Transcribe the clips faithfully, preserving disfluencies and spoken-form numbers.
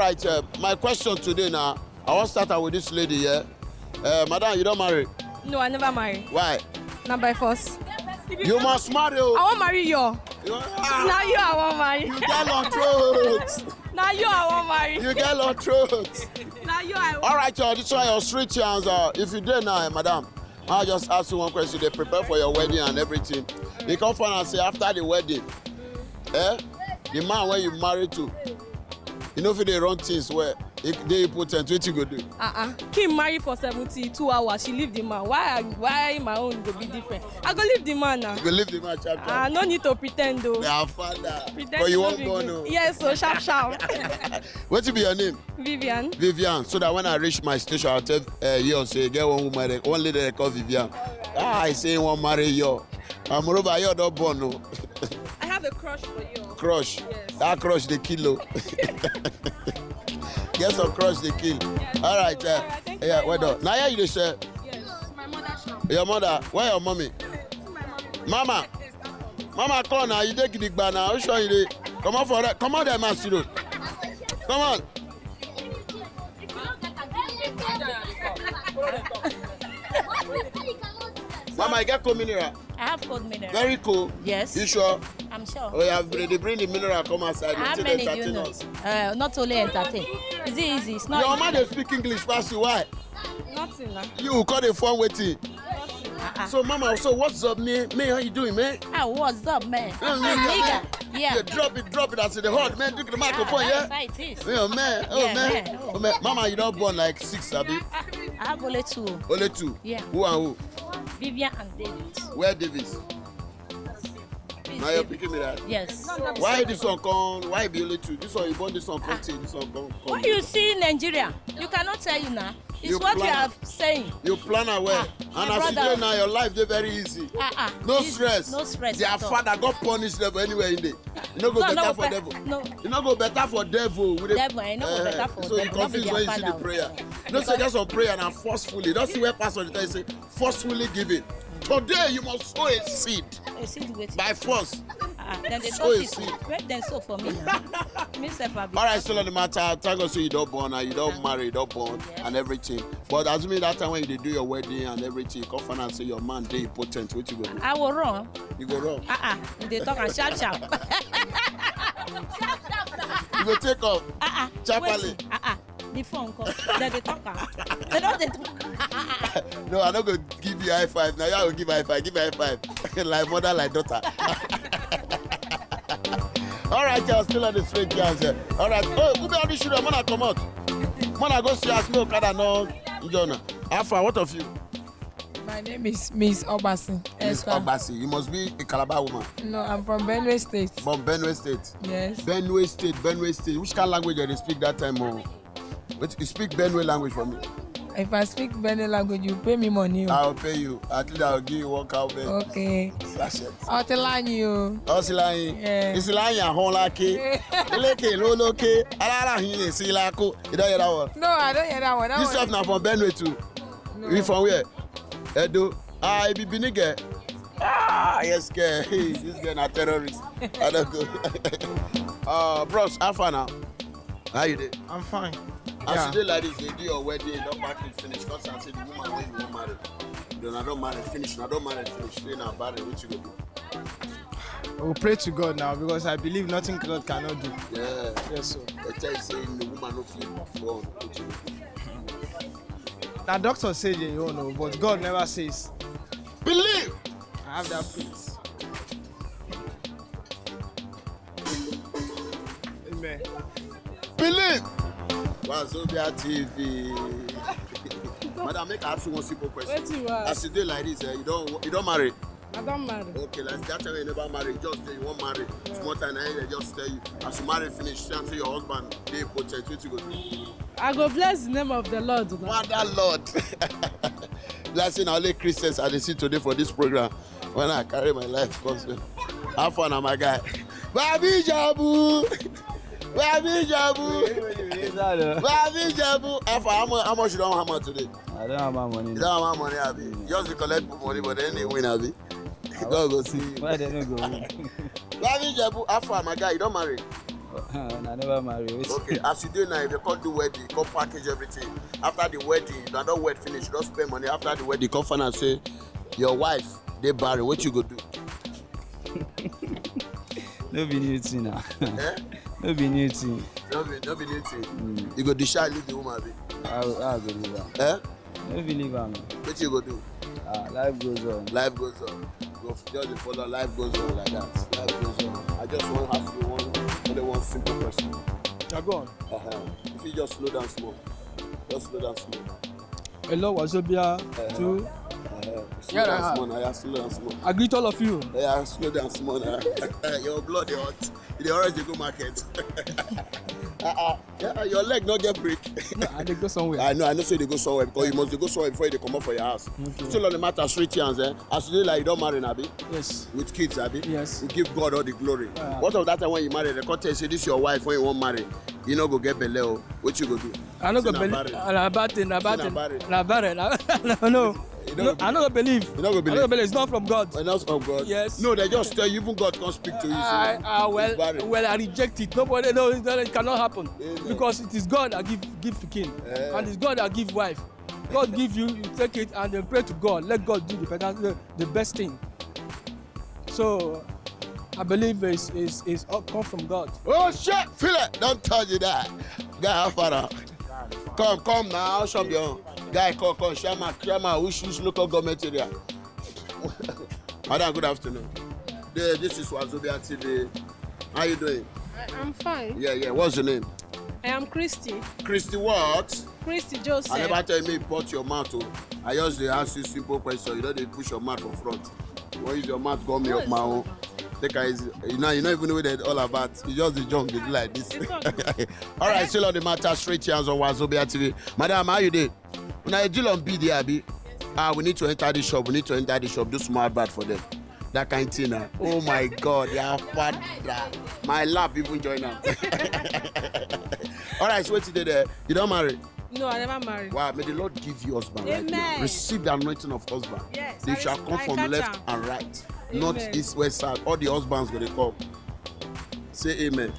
Right, uh, my question today now, I wan start am with this lady here. Uh, madam, you don marry? No, I never marry. Why? Na by force. You must marry o. I wan marry you. You, ah, Na you I wan marry. You get long throat. Na you I wan marry. You get long throat. Na you I wan. All right, uh, this one your street answer. If you dey now, eh, madam, I just ask you one question. They prepare for your wedding and everything. They come find and say after the wedding, eh, the man when you married to, you know if they run things well, if they impotent, what you go do? Uh-uh. Kim marry for seventy-two hours. She leave the man. Why? Why my own go be different? I go leave the man now. You go leave the man chapter. I no need to pretend though. Their father. Pretend. But you no won't be born good. Oh. Yes, so sharp, sharp. What be your name? Vivian. Vivian, so that when I reach my station, I'll tell uh, you say, get one woman, one lady they call Vivian. Ah, I say one marry you. And moreover, you don't born no. I have a crush for you. Crush. Yes. That crush the kilo. Get some crush the kill. Yes. All right. Uh, all right. Thank you yeah, very well done. Much. Now, yeah, you dey share. Yes. My mother shop. Your mother. Where your mommy? My mommy. Mama. Mama, come now. You take the gba now. Which one you dey? Come on for that. Come on there, Masiro. Come on. Mama, you get cold mineral? I have cold mineral. Very cold. Yes. You sure? I'm sure. Oh, yeah, they bring the mineral come outside. How many do you know? Uh, not only entertain. Is it easy? It's not. Your mama dey speak English pass you. Why? Nothing. Nah. You call the phone waiting. Uh-uh. So, mama, so what's up, man? Man, how you doing, man? Ah, what's up, man? Yeah, yeah, yeah. Nigga. Yeah. Yeah, drop it, drop it. I say the hot man, drink the microphone, yeah? That's how it is. Yeah, man. Oh, yeah, man. Man. Oh, man. Mama, you don't born like six, abi? I have only two. Only two? Yeah. Who and who? Vivian and David. Where Davis? Now you're picking me that. Yes. Why this one come? Why be only two? This one you born this one come. Ah. This one come. Come. When you see Nigeria, you cannot tell you now. It's what you are saying. You plan away. Ah, and as you do now, your life dey very easy. Ah, ah. No stress. No stress. Their father God punish them anywhere in there. You no go better for devil. No. You no go better for devil. Devil, I no go better for devil. So you confuse when you see the prayer. You know say get some prayer na forcefully. Don't see where pastor dey tell you say forcefully giving. Today you must sow a seed. A seed wetin? By force. Ah, then they sow a seed. Where dem sow for me now? Me sef I be. All right, still on the matter. Thank God say you don't born and you don't marry, you don't born and everything. But assuming that time when you dey do your wedding and everything, you come find out say your man dey impotent, what you go do? I will run. You go run. Ah ah, you dey talk am sharp sharp. You go take off. Ah ah. Chapale. Ah ah. The phone call. Dem dey talk am. Dem don dey talk. No, I no go give you high five. Now you go give high five. Give high five. Like mother, like daughter. All right, y'all still on the straight girls here. All right. Oh, who be all these children? Wanna come out? Wanna go see as no Okada no. How far? What of you? My name is Miss Obasi. Miss Obasi, you must be a Calabar woman. No, I'm from Benue State. From Benue State? Yes. Benue State, Benue State. Which kind of language do they speak that time? Oh? Wait, you speak Benue language for me. If I speak Benue language, you pay me money. Oh. I'll pay you. At least I'll give you one cow bell. Okay. Sachet. Otilanyi o. Otilanyi. Yeah. Isilanyi ahonlake. Leke loloke. Alala hin silako. You don't hear that one? No, I don't hear that one. That this one stuff now from Benue too. No. You from where? Edo. Ah, I be Benin girl. Ah, yes, girl. Hey, this girl na terrorist. I don't go. Uh, bros, how far now? How you dey? I'm fine. As you dey like this, they do your wedding, don't pack it finish. Cause I say the woman when you wan marry, you don't, I don't marry finish. I don't marry finish. Stay now, marry. What you go do? We pray to God now because I believe nothing God cannot do. Yeah. Yes, sir. They tell you say the woman no fit born. Wetin you go do? Na doctor say dey you know, but God never says. Believe. I have that faith. Amen. Believe. Wazobia T V. Madam, make I ask you one simple question. Wetin you ask? As you dey like this, eh, you don, you don marry? I don marry. Okay, like that time you never marry, you just say you wan marry. Yeah. Small time, na him just tell you. As you marry finish, see am say your husband dey impotent, wetin you go do? I go bless the name of the Lord. Father Lord. Like say na only Christians I dey see today for this program. When I carry my life come say, how far na my guy? Babi Jabu. Babi Jabu. Babi Jabu. How far? How much, how much you don hammer today? I don't have my money. You don't have my money, abi? Just dey collect money, but then they win, abi? God go see you. Why they no go win? Babi Jabu, how far, my guy? You don marry? I never marry. Wetin? Okay, as you dey now, if dem come do wedding, come package everything. After the wedding, if una don wed finish, you don spend money. After the wedding, come find out say your wife dey barren. Wetin you go do? No be new thing na. Eh? No be new thing. No be, no be new thing. You go discharge leave the woman, abi? How how I go leave am? Eh? No be leave am. Wetin you go do? Ah, life goes on. Life goes on. You go just dey follow, life goes on like that. Life goes on. I just wan ask you one, only one simple question. You're gone. Uh-huh. If you just slow down small. Just slow down small. Hello, Wazobia. Two. Uh-huh. Slow Yeah, down uh-huh. small now. Yeah, slow down small. I greet all of you. Yeah, slow down small now. Your blood dey hot. You dey always dey go market. Uh-uh. Yeah, your leg no get break. No, I dey go somewhere. I know, I know say you dey go somewhere because you must dey go somewhere before you dey comot for your house. Okay. Still on the matter, straight hands, eh? As you dey like, you don marry, abi? Yes. With kids, abi? Yes. We give God all the glory. Yeah. What of that time when you marry, dem come tell you say this your wife when you wan marry, you no go get belle o. Wetin you go do? I no go Say na believe. barren. Na bad thing. Na bad Say na thing. barren. Na barren. Na- No, no. You no No, go I no go believe. You no go I no go believe. believe. It's not from God. Well, not from God. Yes. No, dem just tell you, even God come speak to you. I, Say, I, it's well, barren. Well, I reject it. Nobody, no, it cannot happen Amen. Because it is God that give give pikin, Eh. And it's God that give wife. God give you, you take it and then pray to God. Let God do the better, the, the best thing. So, I believe it's, it's, it's all come from God. Oh shit, feel it, don't touch it, that guy, how far now? Come, come now, show me your guy, come, come, Shama, Shama, which, which local government area? Madam, good afternoon. The- This is Wazobia T V. How you doing? I- I'm fine. Yeah, yeah. What's your name? I am Christy. Christy what? Christy Joseph. I never tell you make you put your mouth o. I just dey ask you simple question. You no dey push your mouth for front. You wan use your mouth gum me No, up my it's own. not. Take am easy. You know, you no even know wetin dem all about. You just dey jump, dey do like this. It's okay. All right, still on the matter, straight here on Wazobia T V. Madam, how you dey? Una dey deal on bead here, abi? Ah, we need to enter the shop. We need to enter the shop. Do small advert for them. That kind thing, ah. Oh my God, their father. My lap even join am. All right, so wetin dey there? You don marry? No, I never married. Wow, may the Lord give you husband right now. Amen. Receive the anointing of husband. Yes, They I shall rec- come I from catch left am. And right. Amen. North, east, west, south. All the husbands go dey come. Say amen.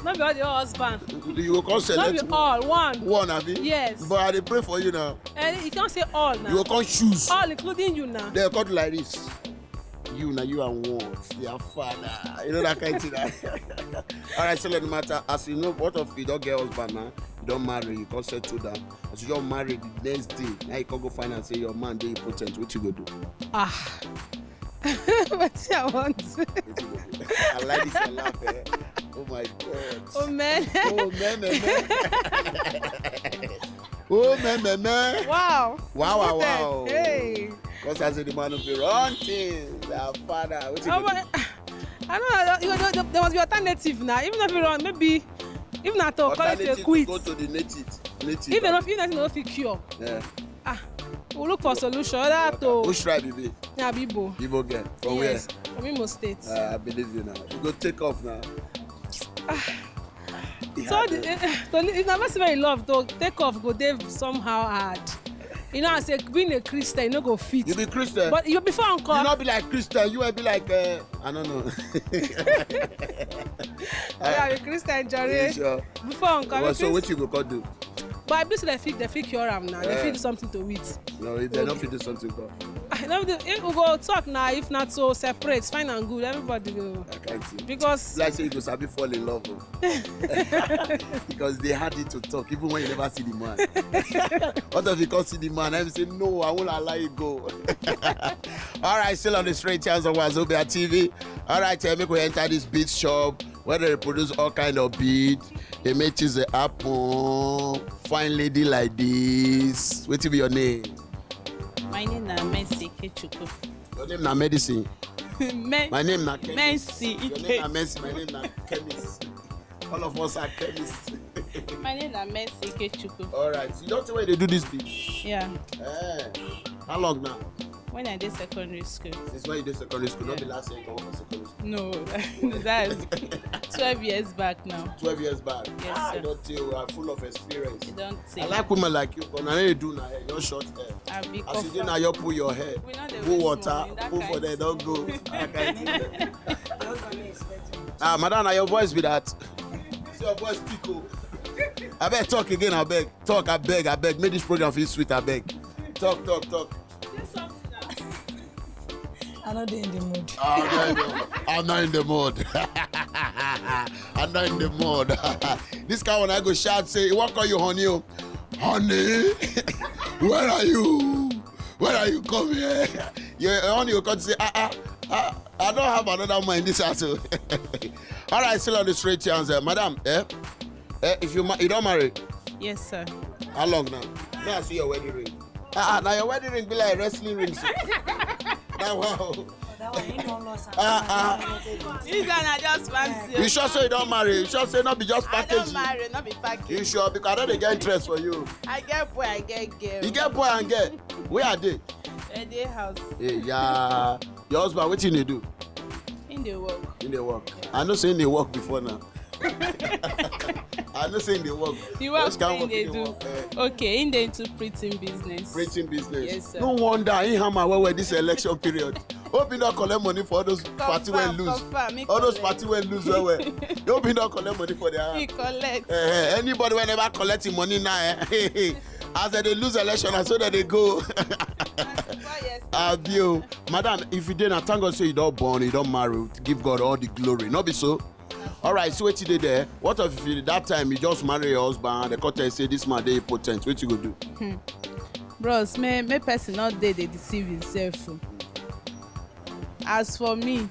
No be all the husband. You go come No select be all. One. One, abi? Yes. But I dey pray for you now. Eh, you can't say all now. You go come choose. All, including you now. They come do like this. You na you and what? Their father. You know that kind of thing. All right, so no matter. As you know, what of you don get husband now? You don marry, you come settle down. As you don marry, the next day, now you come go find and say your man dey impotent. What you go do? Ah. Wetin I want? Wetin you go do? I like this your laugh, eh? Oh my God. Oh man. Oh, man, man, man. Oh, man, man, man. Wow. Wow, wow, Goodness. Wow. Hey. Because I say the man of the wrong thing. Their father. Wetin Oh, you go do? but, I don't know. You know, there, there must be alternative now. Even if you run, maybe, if not to call it a Alternative quit. Go to the native. Native. If they don't, if nothing don't fit cure, Yeah. ah, we'll look for solution. That to Which tribe you be? Yeah, Bibo. Igbo girl. From Yes, from Imo State. where? Uh, I believe you now. You go take off now. It So hard, the, eh? eh, to li- if na person wey you love to take off go dey somehow hard. You know, as a being a Christian, you no go fit. You be Christian. But you before uncle. You not be like Christian. You will be like uh, I don't know. Yeah, be Christian, You Jare. sure? Before uncle. Well, so what you go come do? But I believe say they fit, they fit cure am now. They Yeah. fit do something to it. No, if they Okay. not fit do something, go. I know the, if we go talk now, if not so separate, fine and good, everybody go. I can't see. Because Like say you go sabi fall in love. Oh. Because they had it to talk, even when you never see the man. What if you can't see the man? I will say, no, I won't allow you go. All right, still on the straight channels of Wazobia T V. All right, uh, make we enter this bead shop where they produce all kind of bead. They make things dey happen. Fine lady like this. What be your name? My name na Mercy Ikechukwu. Your name na medicine. Men- My name na chemist. Mercy Your name na Ike. Mercy. My name na chemist. All of us are chemists. My name na Mercy Ikechukwu. All right. You don't know where they do this thing. Yeah. Eh. How long now? When I dey secondary school. Since when you dey secondary school, not the last year you come from secondary school. No, that's twelve years back now. Twelve years back. Yes, Ah, sir. I don't tell you, you are full of experience. You don't I think. Like women like you, but now you do now, eh, your short hair. I be As you do confirm- now, you pull your hair. We no dey Go waste water, money, that go kind for there, thing. Don't go. That kind thing. Ah, madam, now your voice be that. Your voice stick o. Abeg, talk again, abeg. Talk, abeg, abeg. Make this program feel sweet, abeg. Talk, talk, talk. I no dey in the mood. I'm not in the mood. I'm not in the mood. This kind one I go shout say, "What call you, honey? Oh, honey, where are you? Where are you? Come here." Your honey will come say, "Ah, ah, ah, I don't have another man in this house." Oh." All right, still on the straight chance, uh, madam. Eh? Eh, if you ma- you don't marry, Yes, sir. How long now? Now I see your wedding ring. Ah, ah, now your wedding ring be like wrestling ring. So. Now wow. That one, you don't lost. Ah, ah. This one I just fancy. You sure say you don't marry? You sure say not be just I don't package? Marry, not be package. You sure? Because I don't dey get interest for you. I get boy, I get girl. You get boy and girl. Where are they? At their house. Hey, yeah. Your husband, what you dey do? In the work. In the work. I know say in the work before now. I know say in the work. The work Which kind wey work dey you do. Work? Eh, Okay, in dey into printing business. Printing business. Yes, sir. No wonder he hammer well well this election period. Hope he not collect money for all those party wey Confirm, lose. Confirm, he All those collect. Party wey lose well well. Hope he not collect money for their He hand. Collect. Eh, eh, anybody wey never collect him money now, eh, as they dey lose election, na so that they go. Four years. Abio, madam, if you dey na thank God say you don born, you don marry, give God all the glory. No be so? All right, so wetin dey there? What if you, that time you just marry your husband, the court say this man dey impotent, wetin you go do? Bros, may may person not dey dey deceive himself. O. As for me,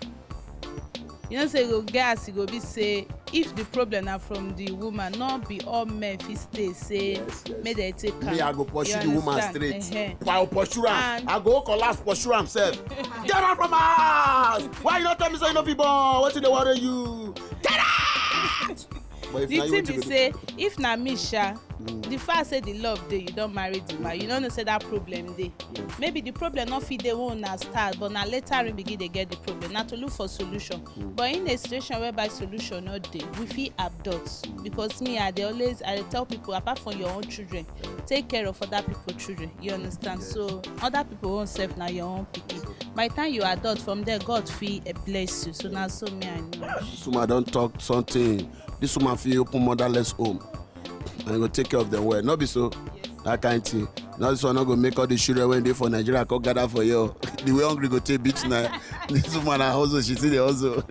you know say e go get as e go be say if the problem na from the woman, not be all men fit stay say Yes, yes. Make dem take am. Me, I go pursue You the woman understand? straight. Ehen. But I will pursue am. And- I go collapse, pursue am sef. Get out from my house. Why you not tell me say you no fit born? Wetin dey worry you? Get out. But if The na you, thing wetin be you go do? Say if na me sha, the fact say the love dey, you don marry the man, you no know say that problem dey. Maybe the problem no fit dey when una start, but na later you begin dey get the problem. Na to look for solution. But in a situation whereby solution no dey, we fit abduct. Because me, I dey always I dey tell people, apart from your own children, take care of other people children. You understand? So other people own sef na your own pikin. By the time you adopt from there, God fit eh, bless you. So na so me I know. This woman don talk something. This woman fit open motherless home and go take care of them well. No be so? That kind thing. Now this one no go make all the children wey dey for Nigeria come gather for you. The way hungry go take beat na. This woman na hustle, she still dey hustle.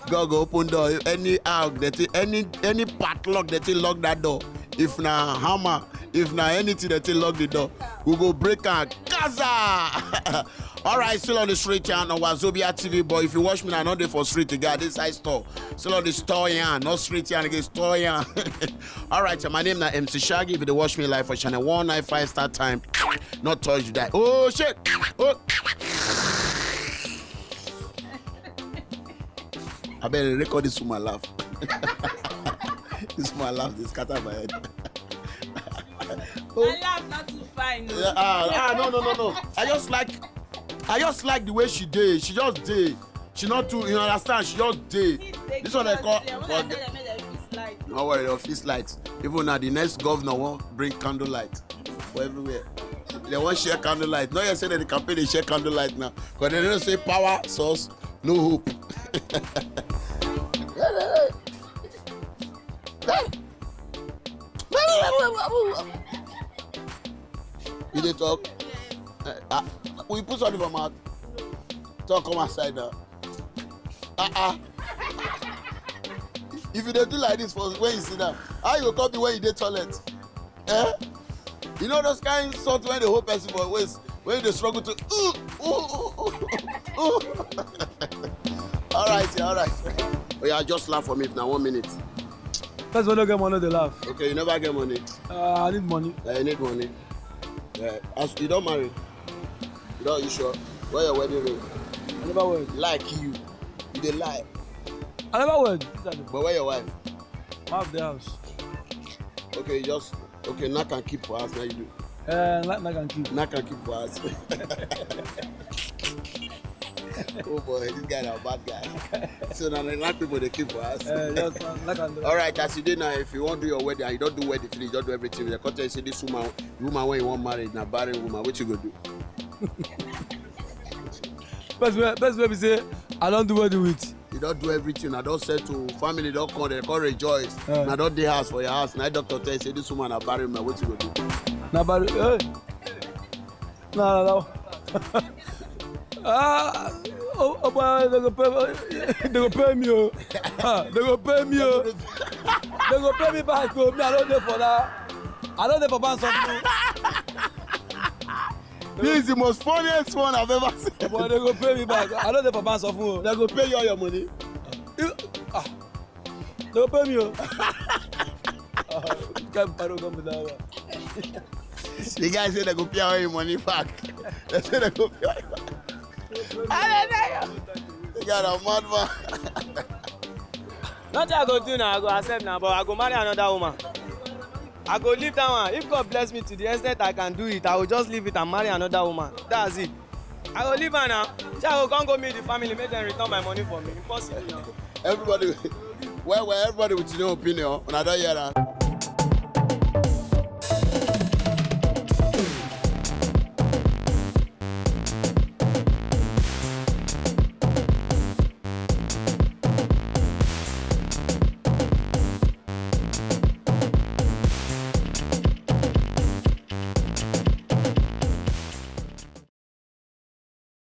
God go open door. Anyhow, they take any any padlock, they take lock that door. If na hammer, if na anything, they take lock the door. We go break am. Gaza! All right, still on the street and on Wazobia T V. But if you watch me, I not dey for street again. This side store. Still on the store, yeah. Not street, yeah, again, store, yeah. All right, so my name na M C Shaggy. If you dey watch me live for channel one nine five Star Time, not touch that. Oh, shit. Oh. I better record this woman laugh. This woman laugh, this scatter my head. My laugh not too fine. No. Yeah, ah, ah, no, no, no, no. I just like, I just like the way she dey. She just dey. She not too, you understand? She just dey. This one I call. When I tell them, make dem fix light. No worry, your fist light. Even now, the next governor won't bring candlelight for everywhere. They won't share candlelight. No, you say that the campaign they share candlelight now. Because they don't say power, source, no hope. You dey talk? Uh, uh, we put something for mouth. Talk come outside now. Uh-uh. If you dey do like this for when you sit down, how you go come be when you dey toilet? Eh? You know those kind salt when they hold person for waist, when they struggle to. Ooh, ooh, ooh, ooh, ooh. All right, yeah, all right. Oh yeah, just laugh for me if na one minute. First of all, no get money, no dey laugh. Okay, you never get money. Uh, I need money. Uh, you need money. Yeah. As you don't marry, you don't, you sure? Where your wedding ring? I never wed. Like you, you dey lie. I never wed. But where your wife? Half the house. Okay, you just okay. Knock and keep for us now. You do. Uh, like, like and keep. Knock and keep for us. Oh boy, this guy na bad guy. So now the black people they keep for us. Uh, just uh, like and All right, as you did now, if you want to do your wedding and you don't do wedding finish, you don't do everything. They come tell you say this woman, the woman when you want married, now barren woman. What you go do? Best way, best way be say I don't do wedding with. You don do everything, I don settle, family don come, dem come rejoice. Eh. Na don dey house for your house, na doctor tell you say this woman na barren woman, wetin you go do? Na barren, eh. Na, na, na. Ah, oh, oh, boy, they go pay, they go pay me, oh. Ah, they go pay me, oh. They go pay me back, oh. Me, I don't dey for that. I don't dey for bank something. This is the most funniest one I've ever seen. But they go pay me back. I don't dey for bank something, oh. They go pay you all your money. You, ah, they go pay me, oh. Ah, can't borrow come with that one. The guy say they go pay all your money back. They say they go pay all your money. The guy na madman. Nothing I go do now, I go accept now, but I go marry another woman. I go leave that one. If God bless me to the extent I can do it, I will just leave it and marry another woman. That's it. I go leave her now. So I go come go meet the family, make them return my money for me. Impossible now. Everybody, well, well, everybody with your own opinion. Una don hear am.